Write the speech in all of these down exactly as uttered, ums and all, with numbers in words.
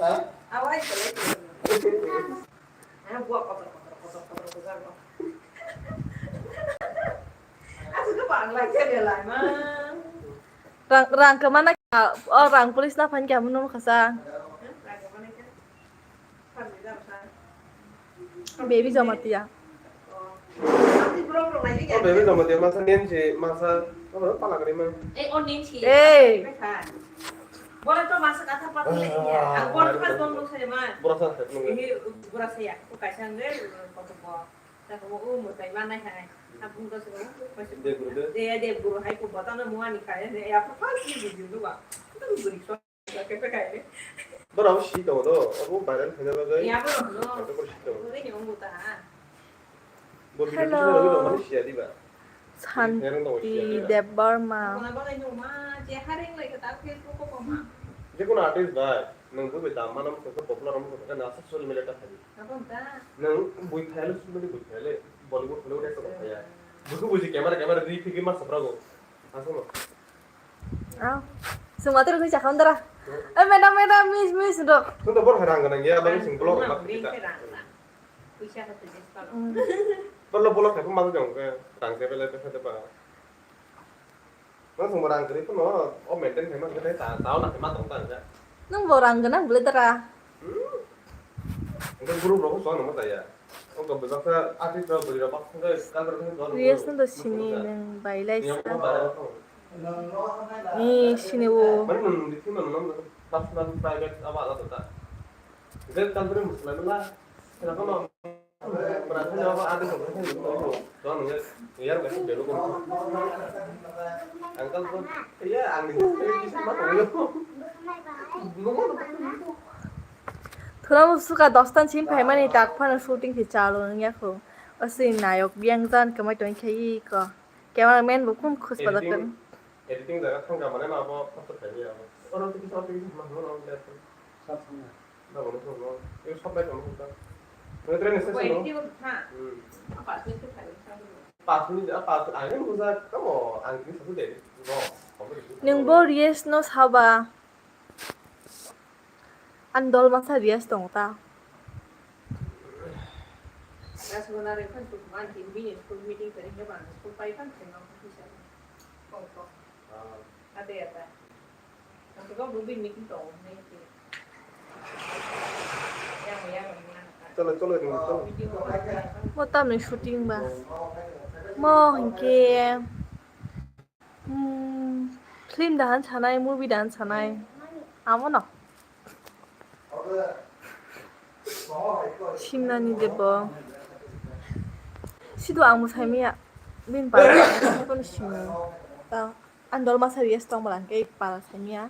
Rang, rang kemana kya? Oh, rang police na phan kya munu khasa. Baby Jamatia. Oh, baby Jamatia masa nensi masa apa palak rima. Eh, oh, nensi. Eh. Bola to masa kata pati ya. Aku kan kan ngomong saya mah. Borok sa nunggu. Ini borok saya. Aku kasih nggak. Kau tuh bawa. Debguru de. De, debguru hai ko botano muani kaya ne, ya pa pa si video do ba. Itu beri so. Kaya kaya. Bora abo si tongo do, abo viral khaina bagwi. Ya bora no. Kaya ko si tongo. Bora ni ongo ta. Bo video. Hello. Mani si ya di ba. Santi Debbarma. Kona bora no ma, je hareng lai ka ta Facebook ko ma. Je kono artist bai, nang bo bai dam manam ko popular am ko ka na social media ta khai. Nwng bui phayale, sumani bui phayale, Bollywood, Hollywood ekta bui phaya. Buku buji camera, camera ri phigi ma saprago. Asamo. Ah, sung matur koi chakam dara. Hmm. Eh, madam, madam, miss, miss, dok. Tunda bor harang ganang ya, bagi sing blog mak kita. Hmm. Perlu blog apa mak jong ke, rang ke bela ke apa. Nang sung rang kiri pun no, oh maintain khaima khe ta, tao na khaima tong ta ja. Nang bo rang gwnang bwle dara. Hmm. Engkhe group rok so no ta ya. Oh ka bwsa sa ati to bwrwi rok bak khungkhe kadar khe do. Yes no do sini nang bailai sa. Ni sini o. Mani nang di thima nang personal private aba ala ta. Engkhe kadar muslai mala. Thwlamo suka dos tan sim phaimani tak phano shooting se chalo wngya kho. Aswk nayok biyang jan kwmai tongwi khe iko. Cameraman bo khum khus pajak kan. Editing jaga thangka mane ma bo photo khaimani abo. Oro tiki sab tiki sab ma hono. Sab thangka. Ba bono thangka. Yo sab bai tongmo thangka. Nang train station no. Editing tha. Hmm. Apa sih itu kali sab. Pas minute, ah, pas, ang ini busa kamu, ang ini satu deh. No. Nang bo Rias no saba. Ani dol masa Rias tong ta. Cholo, cholo, cholo. Mo tamni shooting ba. Mo hinkhe. Hmm, film dahan sanai, movie dahan sanai. Amo no. Simnani debo. Sido ang musaimiya. Bin pa. Kono simi. Ta, ang dol masa Rias tong balang ke pala saimiya.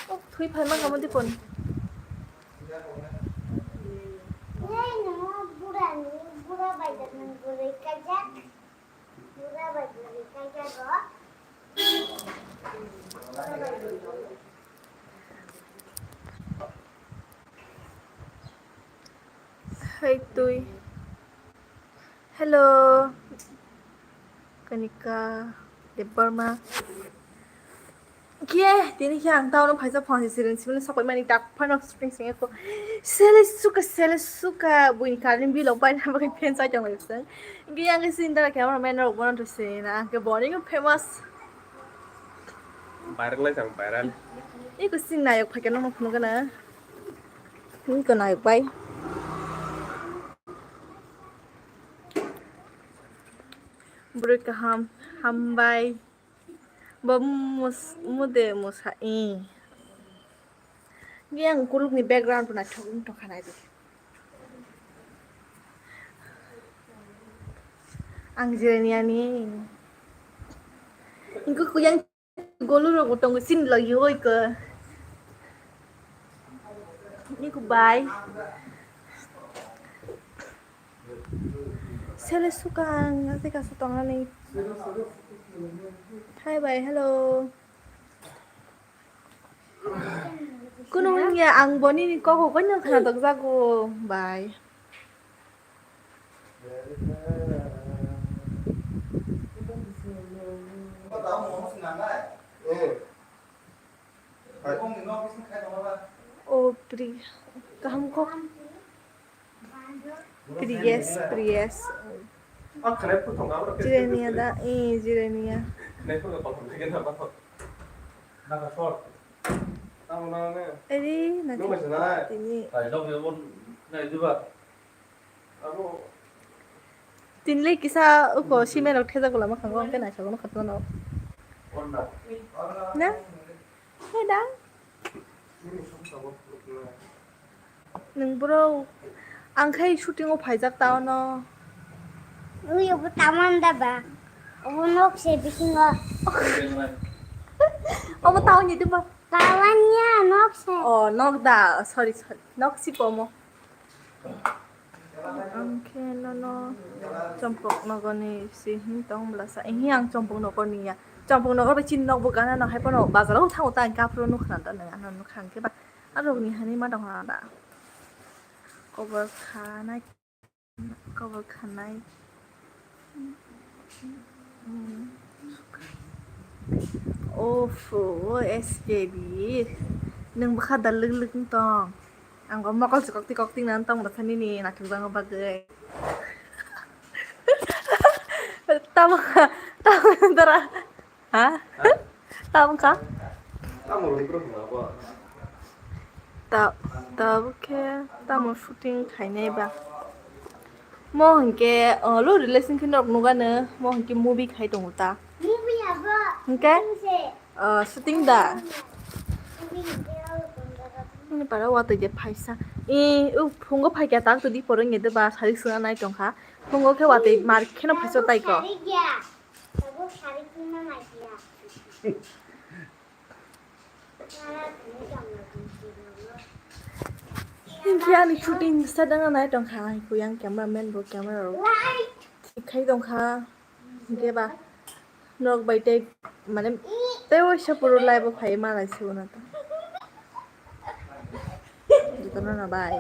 Oh, thui phai ma kamo dipon. Nai no bura ni, bura bai da nang bura kajak. Bura bai bura kajak go. Hai tui. Hello. Kanika Debbarma. Khe, tini khe ang taono phaisa phone se siren simani sok pai mani tak phano spring sing ko. Sele suka, sele suka, buini karin bilok bai na bagai pen sai tong lai bwsang. Khe ang khe sin dara camera man rok bono to se na, ang khe boni famous. Viral lai sang viral. Iko sin nayok phai khe nokno phunuk gana. Iko nayok bai. Bwrwi kaham, hambai. Bo mus-, mude musa, eh. Yang kuluk ni background na thok thok khanai di. Ang jirani ani. Ingku kuyang Golu rok bo tongo, sini lagi hoi ko. Ni ku bai. Sele sukang, ate kasu tongani. Hi bai, hello. Kuno hwnya ang boni ni kok hokoi no khna dok jago bai. O pri, kaham kok. Priyas, Priyas. Jirania da, eh, Jirania. Eri, na tini. Tinle kisa uko simen rok thejak lama khango, angke naisok no khatma no. Na? Hai da? Nung bro, ang khai shooting o phaijak tao no. Ui, obo taman da ba? Obo nok se bisingo. Obo tao ni diba? Taman ya nok se. Oh, nok da. Sorry, sorry. Nok si pomo. Ang khe nono Chompok nogorni si him tong bwlasa. Ehi ang Chompok nogorni ya. Chompok nogor bai chini nokbo gana no hai pono bazar o thango ta ang kaphuru nukha da nang ano nukha ang khe ba. Arokni hani ma tong ha da. Kobor khanai, kobor khanai. Off, o S K B. Nung bwkha da lwk lwk wng tong. Ang bo mokol se kokti kokti nang tong bwkha nini naithok jagwi bagwi. Tamo kha, tamo dara. Ha? Tamo kha? Tamo rwng bwrwk hwnba bo. Ta, tabuk khe tamo shooting khainai ba. Mo hinkhe, o, lo relation khe norok nukgano, mo hinkhe movie khai tongo ta. Movie abo. Hinkhe? Shooting se. O, shooting da. Movie se abo tongo. Nini para watwi de phaisa. I, o, phungo phaikya tak to di porong ye de ba, sari suna nai tongkha. Phungo khe watwi mar kheno phaisa tai ko. Sari gya. Tabuk sari suna mai gya. Hinkhe ani shooting start wngna nai tongkha, ang kuyang cameraman bo camera rok thik khai tongkha. Hinkhe ba norok bai tei mane tei waisa phuru live o phai malai se uno ta. Jotono no bai.